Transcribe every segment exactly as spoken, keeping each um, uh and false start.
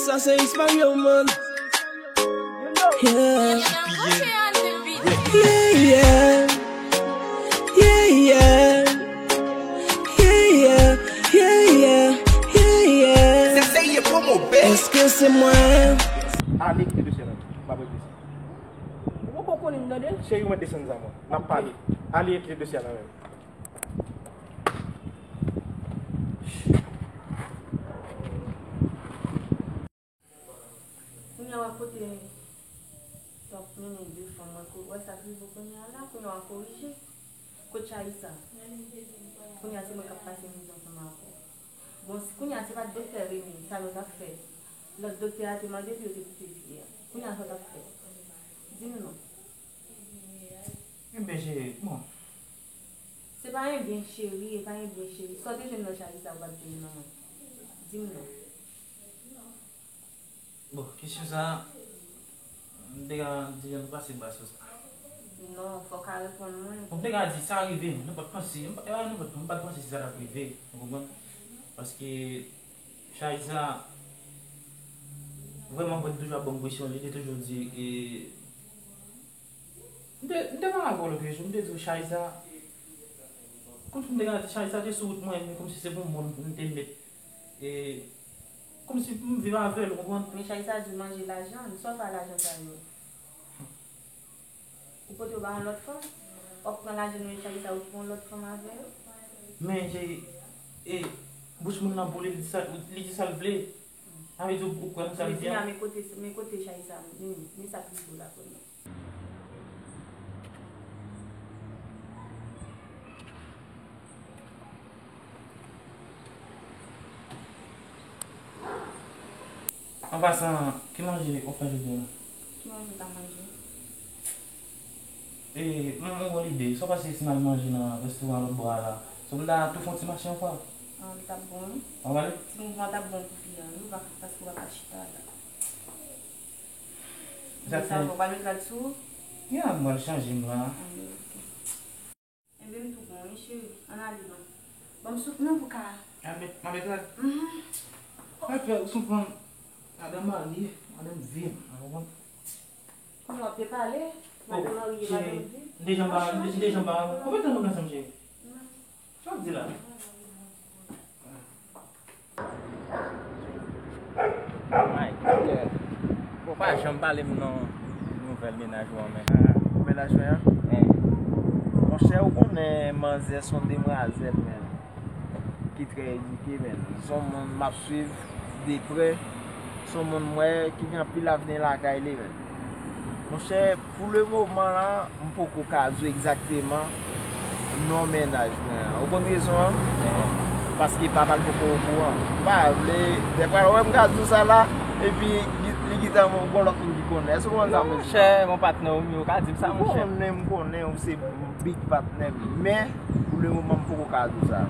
Sa se X Mario, man. Yeah. Yeah, yeah. Yeah, yeah. Yeah, yeah. Yeah, yeah. Yeah, yeah. Èske se mwen? Ale kite dosye la. Pa bezwen sa. Ou poko konnen m tande. Cheri, ou mèt desann zam ou. N ap pale. Ale kite dosye la menm. Kounye a w ap pote, w ap mennen de fanm, w ap ko-, wè sa k rive w kounye a la, kounye a w ap korije. Kot Chayisa? Kounye a se mwen k ap pase mizè ansanm avè w. Bon, si kounye a se pa t doktè Remy, sa lòt ap fè. Lòt doktè a te mande li, yo te koupe pye a. Kounye a sa w t ap fè. Di m non. Enben, cheri, bon. Se pa enben cheri, e pa enben cheri. Sa w te jwenn nan Chayisa, ou pa t jwenn nan mwen. Di m non. Bon, kesyon sa a, m te ka di jan nou pase ba sou sa. Non, fò w ka reponn mwen. Bon, m te ka di sa rive m, nou pa t panse, m pa, e pa nou pa t, m pa t panse si sa t ap rive, ou konprann? Paske Chayisa, vrèman, vrèman, li toujou ap ban m presyon, li te toujou di, e, M te, m te pale avè w lòt jou, m te di w Chayisa, kòmsi m te ka di Chayisa te sou wout mwen, men kòmsi se pou mwen m te met, e, kòmsi pou m viv avè l, ou konprann? Men Chayisa di w manje lajan l, sa w fè a lajan sa yo? Ou pote yo ba yon lòt fanm? W ap pran lajan nou e Chayisa, ou pran yon lòt fanm avè yo? Men, e, e, bouch moun nan boule, li di sa, li di sa l vle. Sa vle di ou, ou kwè nan sa l di a? Men kote, men kote Chayisa, men, men sa k rive w la kounye a. An pasan, ki manje w fè jodi a? Ki manje w ta manje? E, m, m gon lide. Sa w panse si n al manje nan restoran lòt bò a la? So, m ta tou fè yon ti mache ankò. Ah, li t ap bon, wi. An pale? Ti mouvman t ap bon pou fi a, wi, ou pa, paske ou pa ka chita la. Sa fè. Ou pral met rad sou ou? Ya, m pral chanje m la. Ah, ok. Enben, m tou bon, wi, cheri. Ann ale non. Ban m souf nan pou ka. A, met, m a met rad. Mhm. Sa fè, ou sou fanm. Madanm marye, madanm viv, ou konprann? Kounye w ap depale, madanm marye, madanm viv. Dejan ba, dejan ba. Konbyen tan nou ansanm, cheri? Sa w di la? My God. Bon, pa janm pale m non nouvèl mennaj ou an, men. Ah, mennaj mwen an? Eh. Monchè, ou konnen manzè se yon demwazèl, men. Ki trè edike, men. Se yon moun m ap swiv de prè. Se yon moun m wè ki gen anpil avni lakay li, men. Monchè, pou le moman la, m poko ka di w egzakteman non mennaj mwen an. Ou konn rezon an? Paske papa l poko okouran. M pa vle, dèfwa, lè w wè m ka di w sa la, epi li, li gentan gon lòt moun ki konnen. Èske w konprann sa m vle di? Monchè, yon patnè w m ye, ou ka di m sa, monchè. M konnen, m konnen ou se big patnè m, men pou le moman m poko ka di w sa.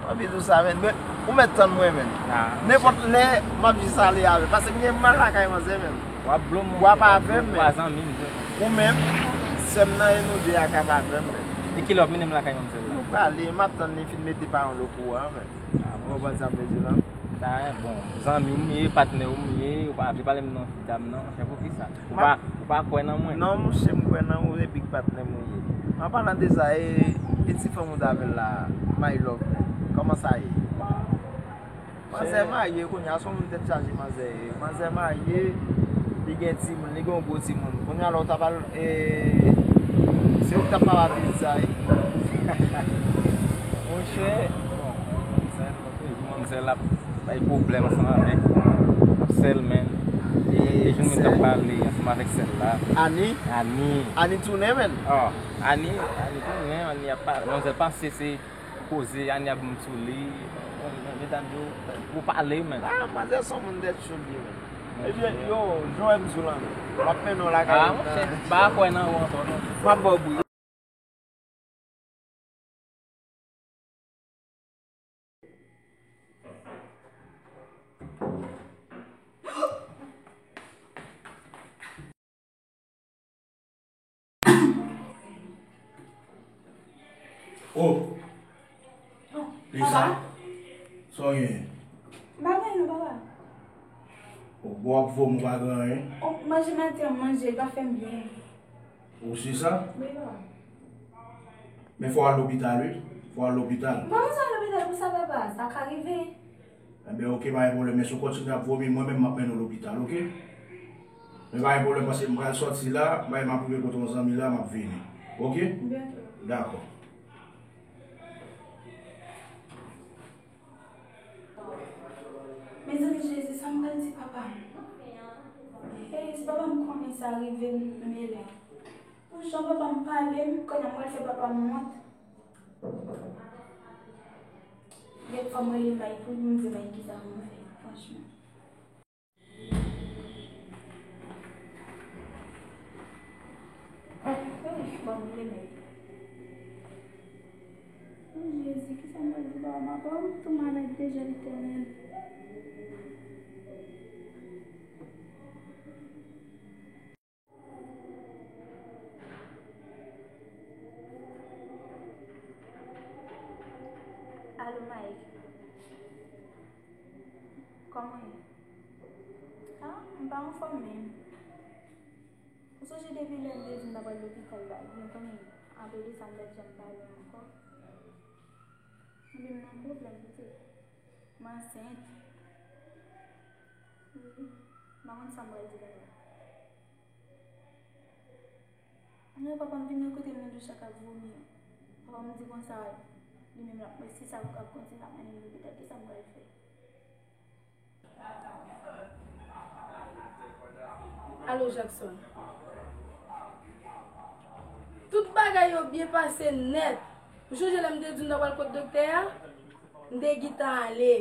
M anvi di w sa, men, men ou mèt tann mwen, men. Nenpòt lè, m ap jis ale avè l. Paske m gen mal lakay manzè, men. W ap blo m, monchè. W ap avè m, men. Ou pa zanmi m vre. Ou menm, sè m nan e nou de a k ap avè m, men. E kilè w ap mennen m lakay manzèl la? Nou prale, m ap tann li fin mete paran l okouran, men. Ah, ou konprann sa m vle di w la? Sa, bon, zanmi w m ye, patnè w m ye, ou pa vle pale m non dam nan, monchè, poukisa? Ou pa, ou pa kwè nan mwen? Non, monchè, m kwè nan ou, se big patnè m ou ye. An palan de sa, e, e ti fanm ou t avè l la, My Love, kòman sa ye? Manzè marye kounye a, se yon moun tèt chaje manzè ye. Manzè marye, li gen timoun, li gen yon gwo timoun. Kounye a la, ou ta pral, e, se ou ki t ap papa pitit sa, wi. Monchè, bon, manzè, manzè l ap bay pwoblèm ansanm avèk sè l, men. E, e joun mwen t ap pale ansanm avèk sè l la. Ani? Ani. Ani tounen, men. Oh, Ani, Ani tounen, Ani ap pale. Manzè l panse se koze, Ani ap vin sou li. Bon, medam yo, ou pale, men. Ah, manzè se yon moun tèt cho li ye, men. Ebyen, yo, jan w wè m sou la, men. M ap mennen w lakay mwen. Ah, monchè, m pa kwè nan ou ankò, non. M ap ba w bri. Oh! Lisa, sa w genyen? M pa gen anyen non, papa. Bon, w ap vòm ou pa gen anyen. Oh, manje maten an, manje, l pa fè m byen. Ou si sa? Wi, papa. Men fò w al lopital, wi. Fò w al lopital. M pa bezwen al lopital pou sa, papa. Sa ka rive. Enben, oke, pa gen pwoblèm. Men si w kontinye ap vomi, mwen menm, m ap mennen w lopital, oke? Men pa gen pwoblèm, paske m pral sòti la, m pral, m ap rive kote yon zanmi la, m ap vini. Oke? Dakò. Mezanmi, Jezi, sa m pral di papa m? Hey, si papa m konnen sa rive m, m mele. Pou jan papa m pale m, kounye a m pral fè papa m wont. Gen fwa m rele Mike pou m di Mike kisa pou m fè, franchman. Uf, bon, m rele Mike. Oh, Jezi, kisa m pral di papa m? Papa m tou malad deja, Letènèl. Alo, Mike. Kòman w ye? Ah, m pa anfòm menm. Ou sonje depi lè m te di m t ap al lopital la, ou byen konnen, apre de sa, m pa t janm pale ankò. Ebyen, m nan pwoblèm, pitit. M ansent. Wi, m pa konn sa m pral di papa. Ann, papa m vin nan kote m nan dous ak ap vomi an. Papa m di konsa, li menm l ap, si sa ap kontinye, l ap mennen m lopital, kisa m pral fè? Alo, Jackson. Tout bagay yo byen pase nèt. Ou sonje lè m te di w m ta pral kot doktè a? M te gentan ale.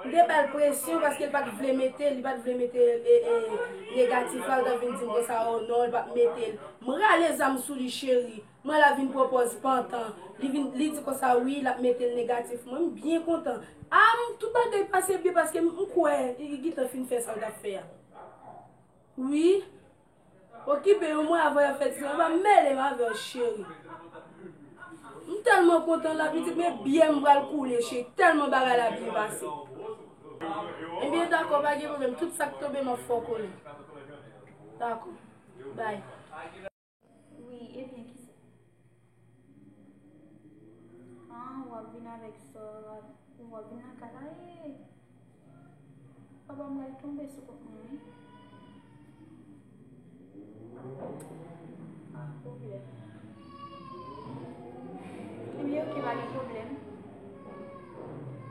M te ba l presyon paske l pa t vle mete l, li pa t vle mete, e, e, negatif la, l t ap vin di m konsa, oh non, l p ap mete l. M rale zam sou li, cheri. Mwen la vin pran pòz pantan. Li vin, li di konsa, wi, l ap mete l negatif. Mwen, m byen kontan. A, m, tout bagay pase byen paske m, m kwè li gentan fin fè sa l t ap fè a. Wi. Okipe yo, mwen, avan y ap fè ti zanmi. Pa mele m avè w, cheri. M tèlman kontan la, pitit, men byè m pral koule, cheri. Tèlman bagay la byen pase. Ebyen, dakò, pa gen pwoblèm. Tout sa k tonbe, m ap fè w konnen. Dakò. Bay. Wi, ebyen, kisa? Ah, w ap vin avèk sè w, w ap vin nan kay la, e papa m pral tonbe sou kont mwen, wi. Ah, pwoblèm. Ebyen, oke, pa gen pwoblèm.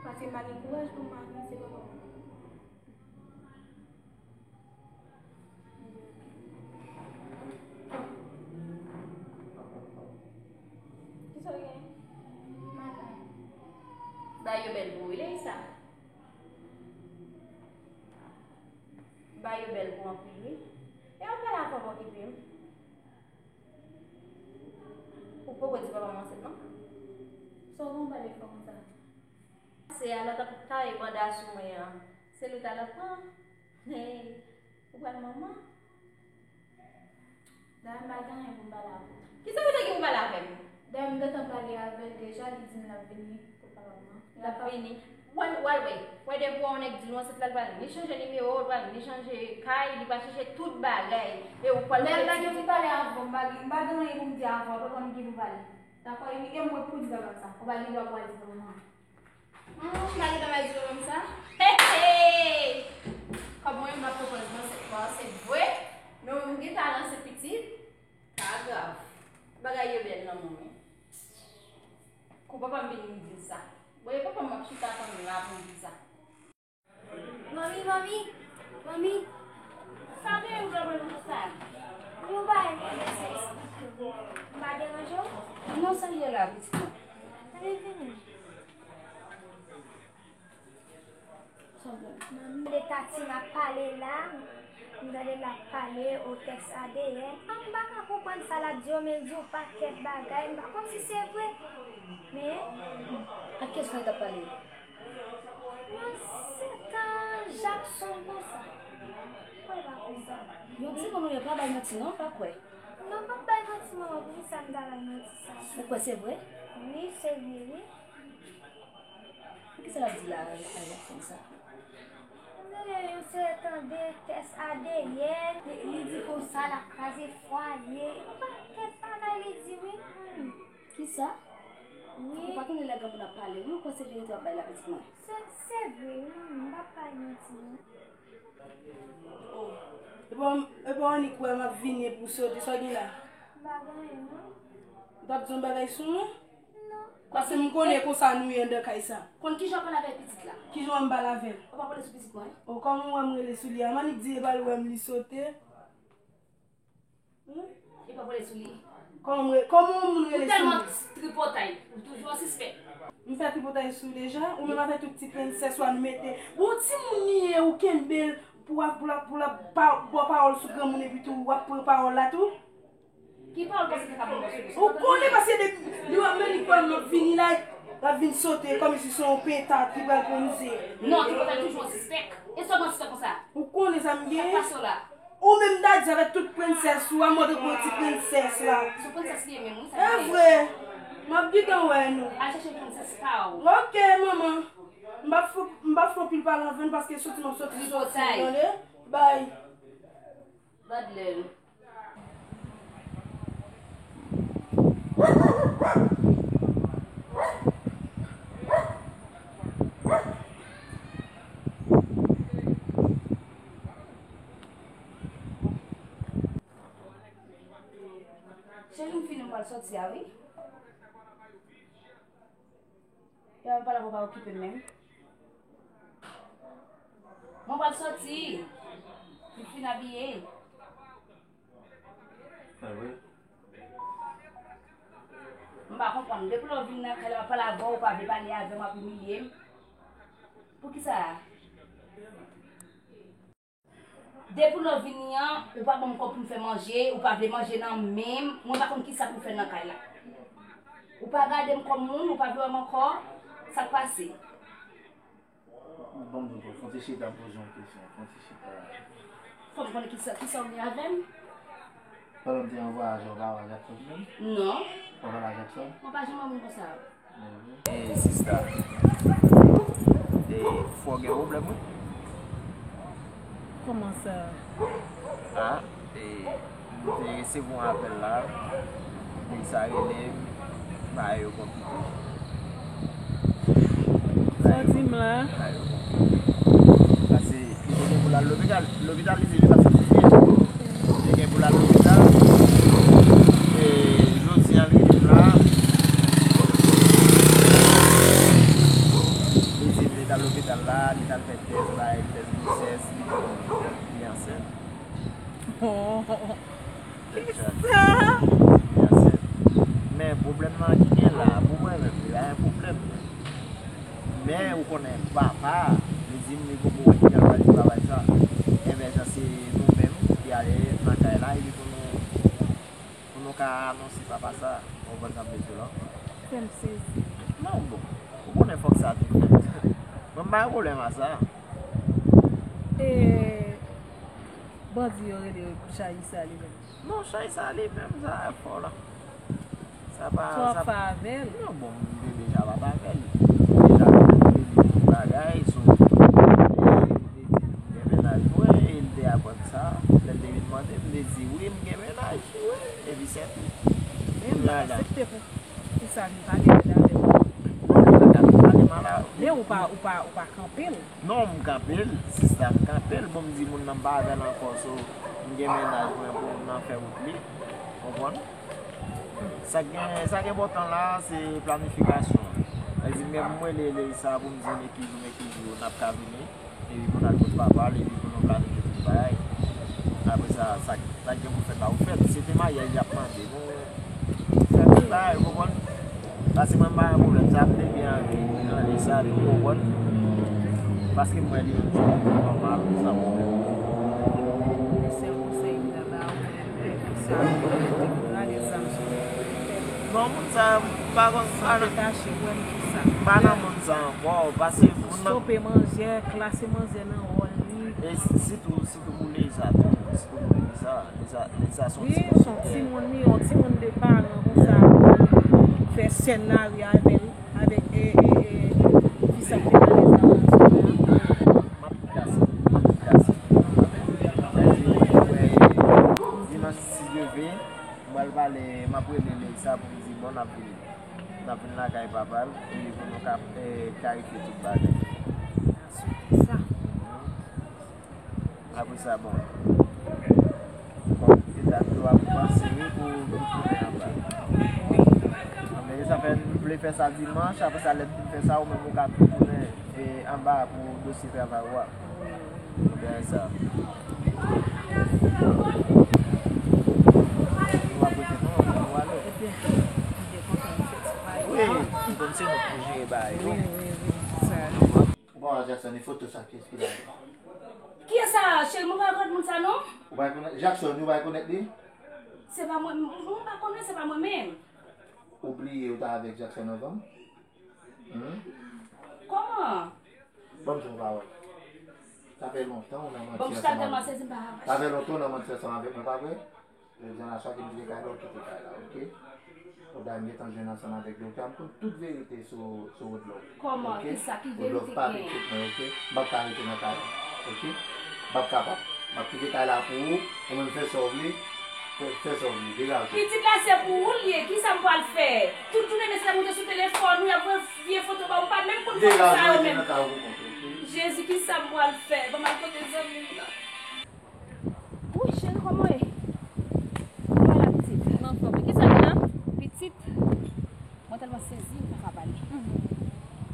Paske m pa gen kouraj pou m anonse papa m. Kisa w gen? Maten. Bagay yo bèl pou wi, Leisa. Bagay yo bèl pou anpil, wi. E w ap pale avè m, okipe m. Ou poko di papa m ansent, non? Sa w gen w pale fò konsa? Se a la t ap taye banda sou mwen an. Se li w t al ap pran. Hey, ou pral manman. Dayè m pa gen anyen pou m pale avè w. Kisa w te gen pou pale avè m? Dayè m gentan pale avè l deja, li di m l ap vini pou papa m nan. L ap vini. W al, w al wè. W wè depi w wè yon nèg di l w ansent la, l pral ni chanje nimewo, l pral ni chanje kay, li pral chanje tout bagay. E ou pral... Dayè m pa gen pou pale avè w, m pa gen, m pa gen anyen pou m di avè w, papa m ki pou pale. Dakò, e mwen pou di papa m sa. Ou pa gen dwa pou al di papa m. Hmm, m pa gentan mal di w konsa. Hey, hey! Kòm mwen menm m ap pran pòz nan sèt mwa, se vre. Men ou menm ou gentan al ansent pitit. Pa grav. Bagay yo bèl nan mwen. Kou papa m vin m di l sa. Bon, e papa m m ap chita tann la pou m di l sa. Manmi, manmi, manmi. Sa te yon granmoun konsa? Yon bagay mwen bezwen eksplike w. M pa deranje w? Non, sa ye la, pitit mwen. Vini, vini. Manmi, gade Tati m ap pale la. M gade l ap pale, otès a dèyè. M pa ka konprann sa l ap di yo, men l di yon pakèt bagay. M pa konn si se vre. Men. Ak kiyès fanm li t ap pale? Yon sèten Jackson konsa. Kwè pa konsa. Yon timoun ou ye, pa bay manti non, pa kwè. Non, m p ap bay manti manman, poukisa m ta bay manti sa? Ou kwè se vre? Wi, se vre, wi. Poukisa l ap di la a Jackson sa? M tande yon Se tande tès A D N. Li, li di konsa l ap kraze fwaye. Yon pakèt bagay li di wi. Hmm. Kisa? Wi. Ou pa tande lè granmoun ap pale wi, ou kwè se verite w ap bay la pitit mwen? Se, se vre wi, m p ap bay manti non. Oh. Epa, epa w annik wè m ap vini epi w sote, sa w gen la? M pa gen anyen non. Ou t ap di yon bagay sou mwen? Non. Paske m konnen konsa nou ye anndan kay sa. Konn kijan w pale avèk pitit la? Kijan w wè m pale avè l? Ou pa pale sou pitit mwen? O, kòman w wè m rele sou li a? M annik di epa l wè m li sote. Hmm? Li pa pale sou li. Kòman m re-, kòman yon moun rele sou li? Ou tèlman tripotay, ou toujou an sispèk. M fè tripotay sou ou deja? Ou menm avèk tout ti prensès ou a nou mete. Bon, timoun li ye, ou kenbe l pou w ap, pou l ap, pou l ap pa, ba w pawòl sou granmoun epi tou w ap pran pawòl la tou? Ki pawòl konsa ki ka ban m sou li? Ou konnen paske depi li wè m annik wè m ap vini la, l ap vin sote kòmsi se yon peta ki pral pran mize. Non, tripotay toujou an sispèk. E sa w an sispèk konsa? Ou konnen sa m gen? Sa k pase w la? Ou menm ta di avèk tout prensès ou a, mòde gwo ti prensès la. Sou prensès li ye menm, wi, sa. E vre. M ap gentan wè nou. Al chèche prensès pa w. Ok, manman. M p ap fè, m p ap fè anpil pale avè l paske soti m ap soti, soti, tande? Bay. Badlèl. Cheri, m fini, m pral sòti a, wi. Yo, m pale avè w, pa okipe m menm. Mwen pral sòti. M fin abiye. Ah wi. M pa konprann. Depi lè w vin nan kay la, m ap pale avè w, ou pa vle pale avè m, w ap imilye m. Poukisa? Depi lè w vini an, ou pa ban m kòb pou m fè manje, ou pa vle manje nan men m, mwen pa konn kisa pou m fè nan kay la. Ou pa gade m kòm moun, ou pa vle wè m ankò, sa k pase? Ban m di w, fon ti chita poze yon kesyon, fon ti chita. Fò m konnen kisa, kisa w gen avè m? Pandan m te an vwayaj, ou pa wè Jackson menm? Non. Ou pa pale a Jackson? Mwen pa janm wè moun konsa. E sista, e fò gen pwoblèm wi. Kòman sa? A, e, m te resevwa yon apèl la, nèg sa rele m, bagay yo konplike. Sa w di m la? Bagay yo konplike. Pase li te gen pou l al lopital, lopital li te vin pase pou fè. Li te gen pou l al lopital. E jodi a l rive la. Li di li t al lopital la, li t al fè tès, bay tès gwosès, li, li ansent. Kisa? Li ansent. Men pwoblèm nan ki gen la, pou mwen menm, li pa yon pwoblèm. Men ou konnen papa, li di m li poko wè ki jan l pral di bagay sa. Enben jan se nou menm ki ale nan kay la epi pou nou, pou nou ka anonse papa sa. Ou konprann sa m vle di w la? Fè m sezi. Non, bon. Ou konnen fòk sa te fèt. Mwen m pa gen pwoblèm a sa. E bandi yo rele Chayisa li menm? Non, Chayisa li menm, sa fò la. Sa pa, sa w ap fè avè l? Non, bon, m te deja pa t avè l. M deja rele li tout bagay, so, e, li te di m gen mennaj mwen, e li te aprann sa. Lè l te vin mande m, m te di wi, m gen mennaj, wi. Epi sètou. Men m pa aksepte pou, pou sa vin pale mal avè w. Non, li pa ka vin pale mal a. Men ou pa, ou pa, ou pa kanpe l. Non, m kanpe l, sista, m kanpe l. Bon, m di moun nan m pa avè l ankò, so, m gen mennaj mwen pou m nan fè wout li. Konprann? Sa k gen, sa k enpòtan la, se planifikasyon. Sa vle di, menm mwen, lè, lè sa pou m di, men ki jou, men ki jou, n ap ka vini. Epi pou n al kot papa l, epi pou nou planifye tout bagay. Apre sa, sa, sa k gen pou fèt la, pou fèt. Se te maryaj y ap mande nou. Sa tout bagay, ou konprann? Paske mwen, m pa gen pwoblèm, sa m te byen anvi, anvi sa tou, ou konprann? Paske m wè li yon ti nòmal, san pwoblèm. Sèl konsèy m ta ba ou, men, men, sa, rale zam sou tèt. Non, moun sa, m pa konn, m pa nan, m pa nan moun sa ankò, paske moun nan. Stope manzè, klase manzè nan wòl li. E sitou, sitou pou Leza tou, sitou pou Leza. Leza, Leza se yon timoun. Wi, se yon timoun, li yon timoun de paran konsa. Fè sènaryo avè l, avèk, e, e, e, fi sa k te pale sa nan sou la. M ap kase, m ap kase. Klarifye tout bagay. Sou kisa? Apre sa, bon. Bon, e dat yo ap panse wi pou, pou tounen anba. Wi. Anben, sa fè m vle fè sa dimanch, apre sa, lè m fin fè sa, ou menm ou ka tounen, e, anba pou dosye travay ou a. Ebyen, sa. Nou ap rete non, nou ale. Ebyen, m byen kontan m fè travay la. Wi, m konn se nou k pou jere bagay yo. Wi, wi, wi, se sa. Bon, Jackson, e foto sa, kiyès ki la? Kiyès sa, cheri? Mwen pa konn moun sa, non. Ou pa konn Jackson, ou pa konn li? Se pa mwen, m, m pa konnen, se pa mwen menm. Ou bliye ou t avèk Jackson anvan? Hmm? Kòman? Ban m di w yon pawòl. Sa fè lontan ou nan manti ansanm avèk mwen. Ban m chita tèlman sezi, m pa. Sa fè lontan ou nan manti ansanm avèk mwen, pa vre? Jodi a, chak moun kite kay la, ou kite kay la, oke? Ou dayè m gentan jwenn ansanm avèk doktè a, m konn tout verite sou, sou wout la. Kòman? Oke? Kisa? Ki verite ki genyen? Ou dwe pa pitit mwen, oke? M p ap ka rete nan kay la, oke? M p ap kapab. M ap kite kay la pou ou, ou menm fè sa w vle, fè, fè sa w vle, degaje w. Pitit la se pou ou l ye, kisa m pral fè? Tout jounen mesye ap monte sou telefòn ou, y ap voye vye foto ba w, m pa menm konn foto sa yo menm. Degaje w, rete nan kay ou pou kont ou, oke? Jezi, kisa m pral fè? Ban m al kote zanmi m nan. Wi, cheri, kòman w ye? Kòman w ye la, pitit? M anfòm. Kisa w gen la? Pitit, mwen tèlman sezi, m pa ka pale. Mhm.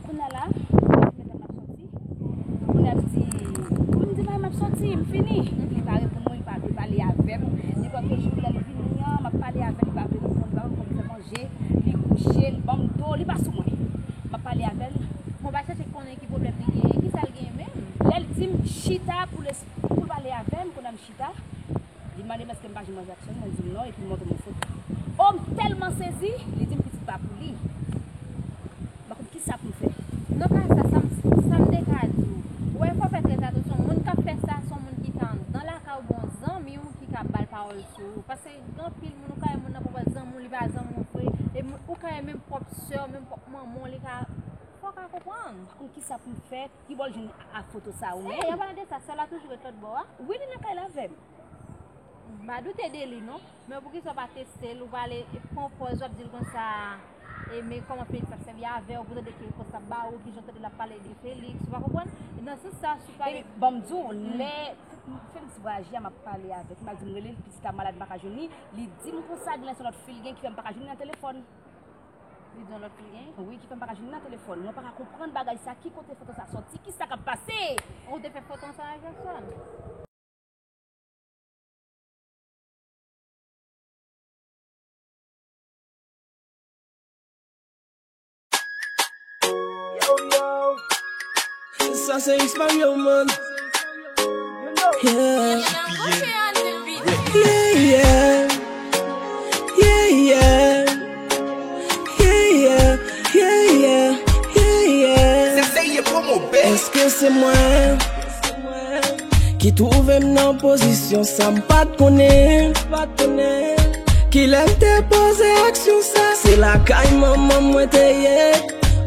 Kounye a la, m ap soti. Kounye a, m di, m di, "Mwen, m ap soti, m fini." Mhm. Li pa reponn mwen, li pa vle pale avè m. Nenpòt jou, lè l vini an, m ap pale avè l, li pa vle reponn, li pa vle reponn, m fè manje, li kouche, li ban m do, li pa sou mwen. M ap pale avè l. Bon, pa chèche konnen ki pwoblèm li genyen, kisa l genyen menm? Lè l di m chita pou l es-, pou l pale avè m, kounye a m chita. Li mande m èske m pa janm wè Jackson, mwen di l non, epi l montre m yon foto. O, m tèlman sezi, li di m pitit pa pou li. M pa konn kisa pou m fè. Nan ka sa, sa m, sa m te ka di w. Ou wè, fò w fè trè atansyon. Moun k ap fè sa, se yon moun ki ka anndan lakay ou, bon, zanmi w ki ka ba l pawòl sou ou. Paske gen anpil moun, ou ka wè moun nan pwòp zanmi w, li pa zanmi w vre. E moun, ou ka wè menm pwòp sè w, menm pwòp manman w, li ka, fò w ka konprann. M pa konn kisa pou m fè, ki bò l jwenn a foto sa ou menm? Ey, an palan de sa, sè w la toujou ret lòt bò a? Wi, li nan kay la avè m. M pa doute de li, non. Men poukisa w pa teste l, ou pa ale pran pòz, w ap di l konsa, e men kòman Felix ap sèvi avè w, pou tande ki repons l ap ba ou, kijan w tande l ap pale de Felix, ou pa konprann? E nan sans sa, si w pa... E ban m di w, lè Felix vwayaje a, m ap pale avè l, m ap di m rele l, pitit la malad, m pa ka jwenn li, li di m konsa, genlè se lòt fi l gen ki fè m pa ka jwenn li nan telefòn. Li di yon lòt fi l gen? Wi, ki fè m pa ka jwenn li nan telefòn. Mwen pa ka konprann bagay sa, ki kote foto sa sòti, kisa k ap pase? Ou te fè foto ansanm avèk Jackson? Sa se X Mario, man. Yeah. Yeah, yeah. Yeah, yeah. Yeah, yeah. Yeah, yeah. Yeah, yeah. Èske se mwen ki twouve m nan pozisyon sa m pa t konnen? Kilè m te poze aksyon sa? Se lakay manman mwen te ye.